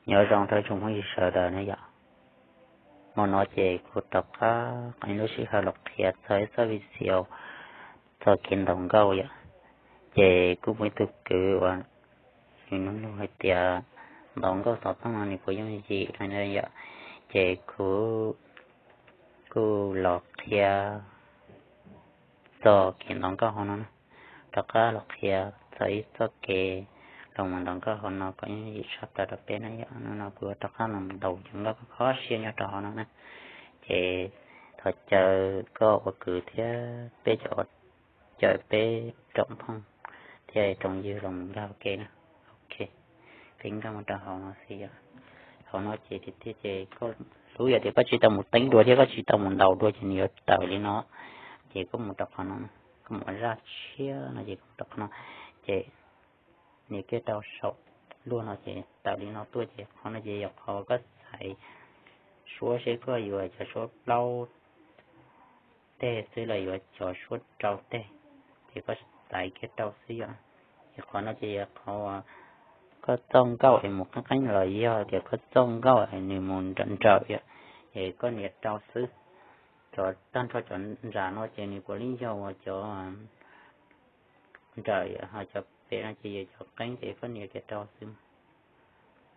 Nyob zoo rau tsoom phooj ywg sawv daws na yom. Hmo no ces kuv rov qab qee lub sij hawm los qhia txog ib txoj video txog kev ntaus nkauj yom. Ces kuj muaj ib tug kwv uas nws nug nug hais tias ntaus nkauj xov tooj no nws puas yooj yim no yom. Ces kuv kuj los qhia txog kev ntaus nkauj hauv no na. Rov qab los qhia txog ib txoj kev los mus ntaus nkauj hauv no kom yooj yim tshaj plaws rau peb na yom. Hnub no kuv rov qab los ntaus cov nkauj kho siab nyob rau hauv no na. Ces thov caw koj ua kwv thiab peb cov, caw peb tsoom phooj thiab tsoom ywg los mus nkag ua ke na. Ok, peb nkag mus rau hauv no xwb yom. Hauv no ces tiag tiag ces koj, hlub yog tias koj tsis tau mus teeb dua thiab koj tsis tau mus ntaus dua ces nws yuav tawm li no. Ces koj mus rau qhov no, koj mus zaj tshiab no ces koj mus rau qhov no, ces nias kiag rau saum luag no ces tawm li no tuaj ces qhov no ces yog qhov koj xaiv suab seb koj yuav cov suab plaub teg xwb los yuav cov suab rau teg, ces koj xaiv kiag rau xwb yom. Ces qhov no ces yog qhov koj txoj nkauj es mus qeeb qeeb los yog tias koj txoj nkauj es nws mus nrawm nrawm yom, ces koj nias rau xwb. Cov tag nrho cov nram no ces nws puav leej yog uas cov nrawm yom, ho cov pem no ces yog cov qeeb ces koj nias kiag rau xwb.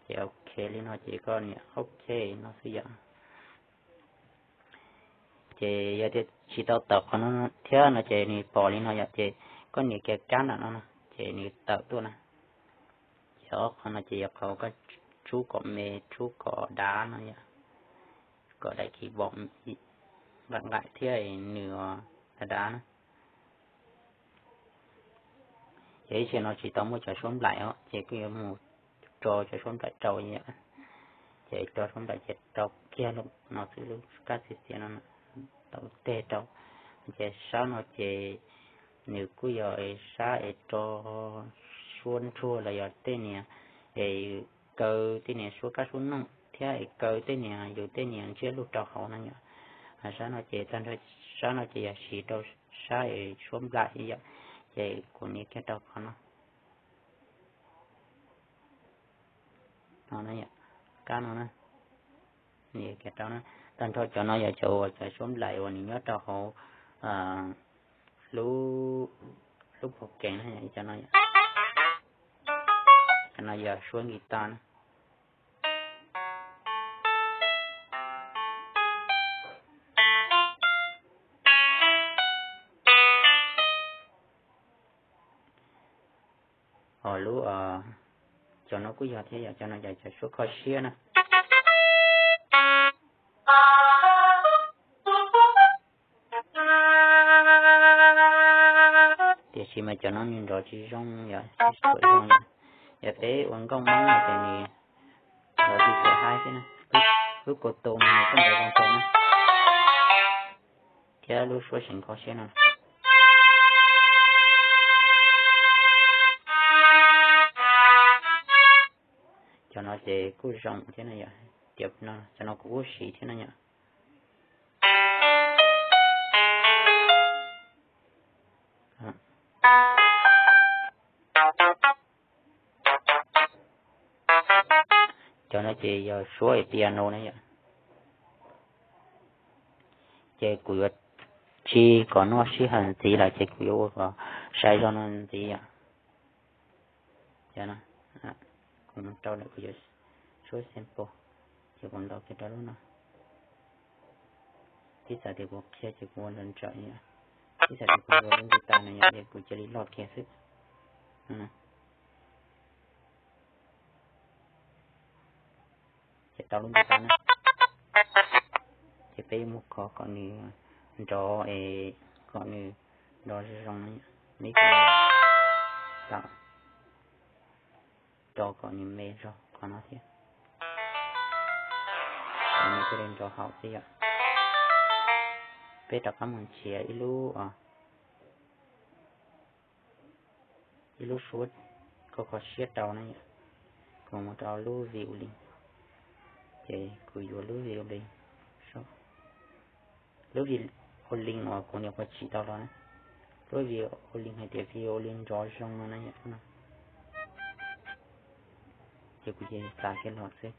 Ces ok li no ces koj nias ok no xwb yom. Ces yog tias tsis tau tawm qhov no thiab no ces nws pom li no yom, ces koj nias kiag kab nram no no ces nws tawm tuaj na. Ces ob qhov no ces yog qhov koj tshub kom me tshub kom dav no yom, kom daim kis vos nqaim nqaim thiab nws dav dav na. Ces ib txhia no tsis tau muaj cov suab nplaim os, ces kuj yuav mus tso cov suab nplaim rau yom. Ces tso suab nplaim ces rau kiag lub no xwb, lub kab txiv txiav no tau teg rau. Ces sab no ces nws kuj yog sab es rau suab ntsuag los yog tej niag es kaw tej niag suab kab suab nooj thiab es kaw tej niag yus tej niag ntsiab lus rau hauv no yom. Sab no ces tag nrho sab no ces yog siv rau sab es suab nplaim yom. Ces kuv nias kiag rau qhov no. No, kab no na, nias kiag rau na. Tag nrho cov no yog cov uas cov suab nplaim uas nws nyob rau hauv lub, lub program na, cov no, cov no yog suab guitar na. Ho lub, cov no kuj yog thiab yom, cov no yog cov suab kho siab na. Tiam sis mas cov no nws nrov tsis zoo yom, tsis tshua zoo yom. Yog peb ua nkauj Hmoob no ces nws nrov tsis tshua haib thiab na. Lub ko tu no nws kuj nrov zoo tau na. Thiab lub suab seev kho siab no, cov no ces kuj zoo thiab na yom. Tiam no cov no kuv kuj siv thiab na yom. Cov no ces yog suab piano na yom. Ces kuv yuav tsis kom noj sij hawm ntxiv lawm ces kuv yuav ua kom sai zog no ntxiv yom. Cov no, kuv mus rau lawm kuv yuav suab sample, ces kuv ntaus kiag rau lub no. Tib txawm tias kuv qhia ces kuv ua nrawm nrawm yom, tib txawm tias kuv ua lub guitar no yom, ces kuv cia li loj kiag xwb. Ces tau lub guitar na, ces peb yuav mus kho kom nws nrov es kom nws nrov zoo zoo na. Neb cia li tau rau kom nws me zog qhov no thiab, nws thiaj li nrov haum xwb yom. Peb rov qab mus nrhiav ib lub, ib lub suab kho kho siab rau na yom. Kuv mus rau lub violin, ces kuv yuav lub violin, lub violin uas kuv niam qhuav tsim tau los na. Lub violin hais tias violin nrov zoo no na yom. Ces kuv cia li txav kiag los xwb.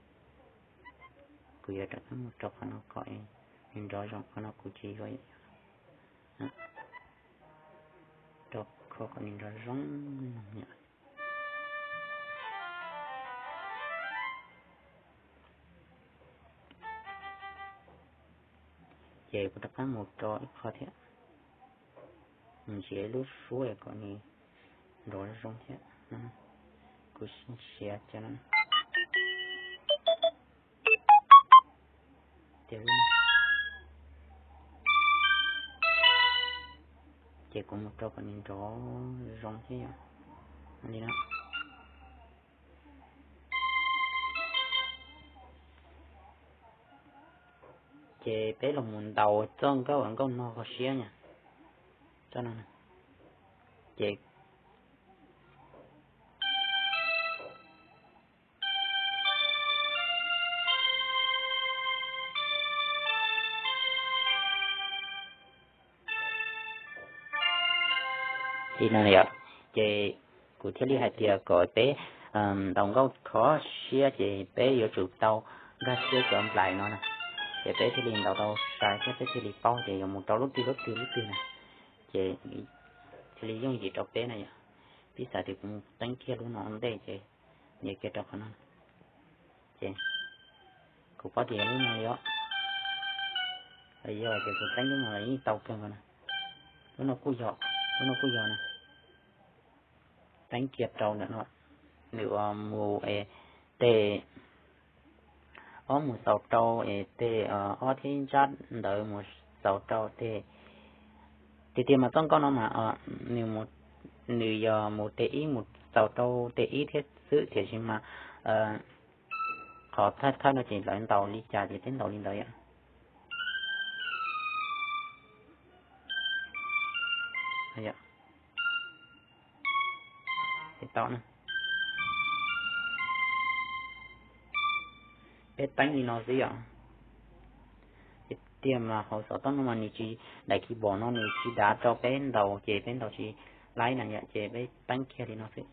Kuv yuav rov qab mus rau qhov no kom nws nrov zoo, qhov no kuv tsis yuav. Rau kho kom nws nrov zoo no yom. Ces kuv rov qab mus rau ib qho thiab, mus nrhiav lub suab kom nws nrov zoo thiab. Kuv siav cov no. Ces kuv mus rau kom nws nrov zoo thiab yom. Li no. Ces peb los mus ntaus txoj nkauj uas nkauj no ho siab na. Txoj no. Ces li no yom. Ces kuv thiaj li hais tias kom peb ntaus nkauj kho siab ces peb yuav tsum tau nkag siab cov nplais no na. Ces peb thiaj li ntaus tau sai thiab peb thiaj li paub tias yuav mus rau lub twg lub twg lub twg na. Ces thiaj li yooj yim rau peb na yom. Piv xam tias kuv mus teeb kiag lub no ua ntej ces nias kiag rau qhov no. Ces kuv paub tias yog lub no li os. Yog ces kuv teeb lub no los yeej tau kawg nkaus na. Lub no kuj yog, lub no kuj yog na. Teeb kiag rau ntawm no, nws mus es tej ob mus xaus rau es tej ob thiab ntsab ntawd mus xaus rau tej. Tiag tiag mas txoj nkauj no mas nws yog mus tej ib mus xaus rau tej ib thiab xwb, tiam sis mas qhov thawj thawj no ces lawv ntaus li cas ces peb ntaus li ntawd yom. Peb teeb li no xwb yom. Tiag mas hauv xov tooj no mas nws tsis, daim keyboard no nws tsis dav rau peb ntaus ces peb ntaus tsis laib na yom, ces peb teeb kiag li no xwb.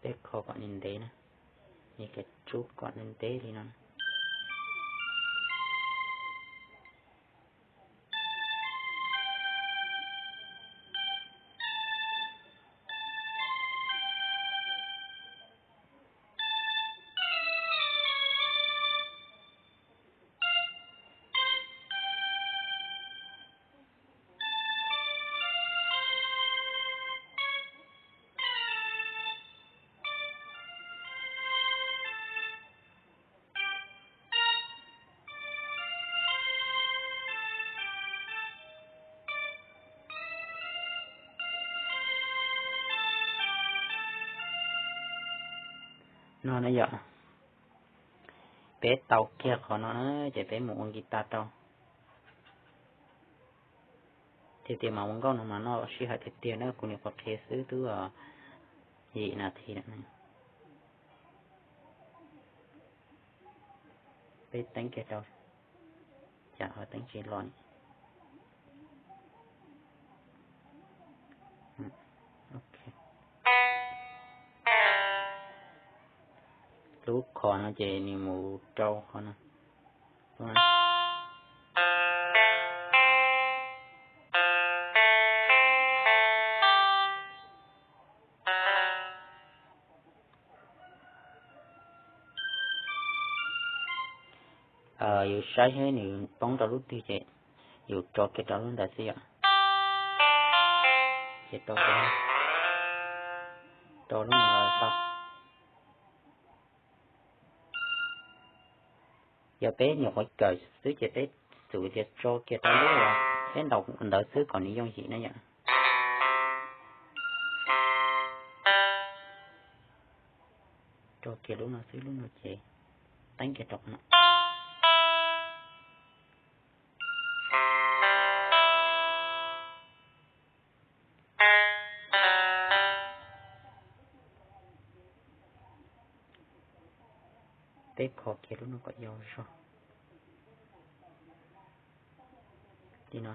Peb kho kom nws ntev na, nias kiag tsub kom nws ntev li no. No na yom, peb tau kiag qhov no na ces peb mus ua guitar rau. Tiag tiag mas ua nkauj no mas noj sij hawm tiag tiag na, kuv nyuam qhuav qhia xwb twb yim nas this lawm. Peb teeb kiag rau, cas ho teeb tsis los li. Lub qhov no ces nws mus rau qhov no. Yus saib seb nws poob rau lub twg ces yus tso kiag rau lub ntawd xwb yom. Ces rau, rau lub no tau. Yog peb nyuam qhuav kawm xwb ces peb xub tias tso kiag rau lub uas peb ntaus ntawd xwb kom nws yooj yim na yom. Rau kiag lub no xwb, lub no ces teeb kiag rau qhov no. Peb kho kiag lub no kom yau zog li no.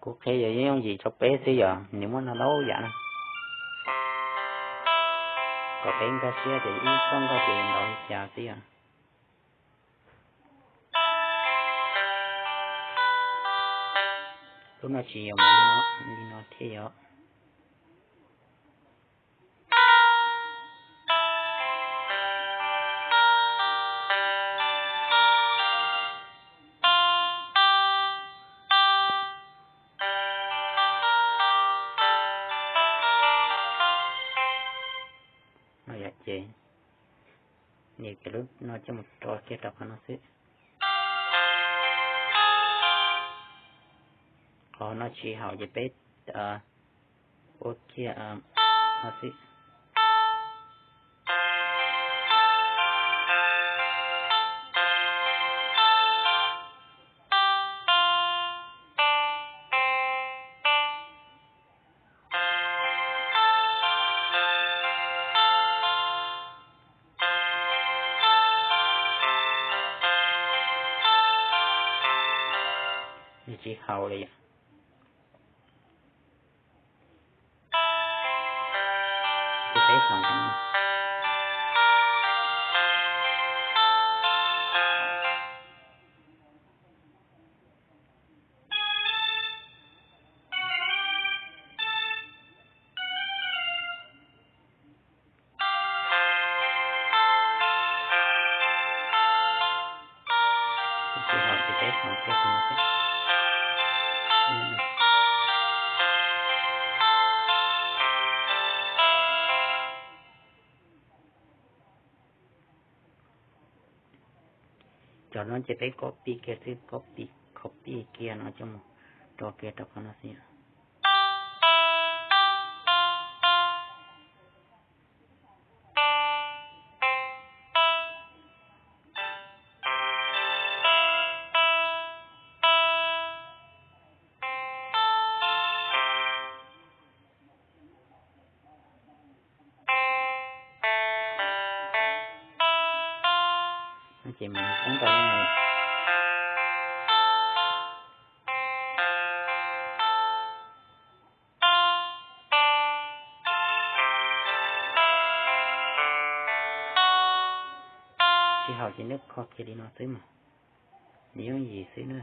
Kuv qhia yog yooj yim rau peb xwb, yog nws muaj ntau ntau yam na. Kom peb nkag siab ces ib txoj nkauj ces ntaus li cas xwb yom. Lub no tsis yog mus li no thiab yom. No yom, ces nias kiag lub no coj mus rau kiag rau qhov no xwb. Qhov no tsis haum ces peb ua kiag no xwb. Nws tsis haum li yom. Ces peb xaus. Cov no ces peb copy kiag xwb, copy, copy kiag no coj mus rau kiag rau qhov no xwb. Ces mus poob rau lub no. Tsis haum ces nej kho kiag li no xwb mas, nws yooj yim xwb na.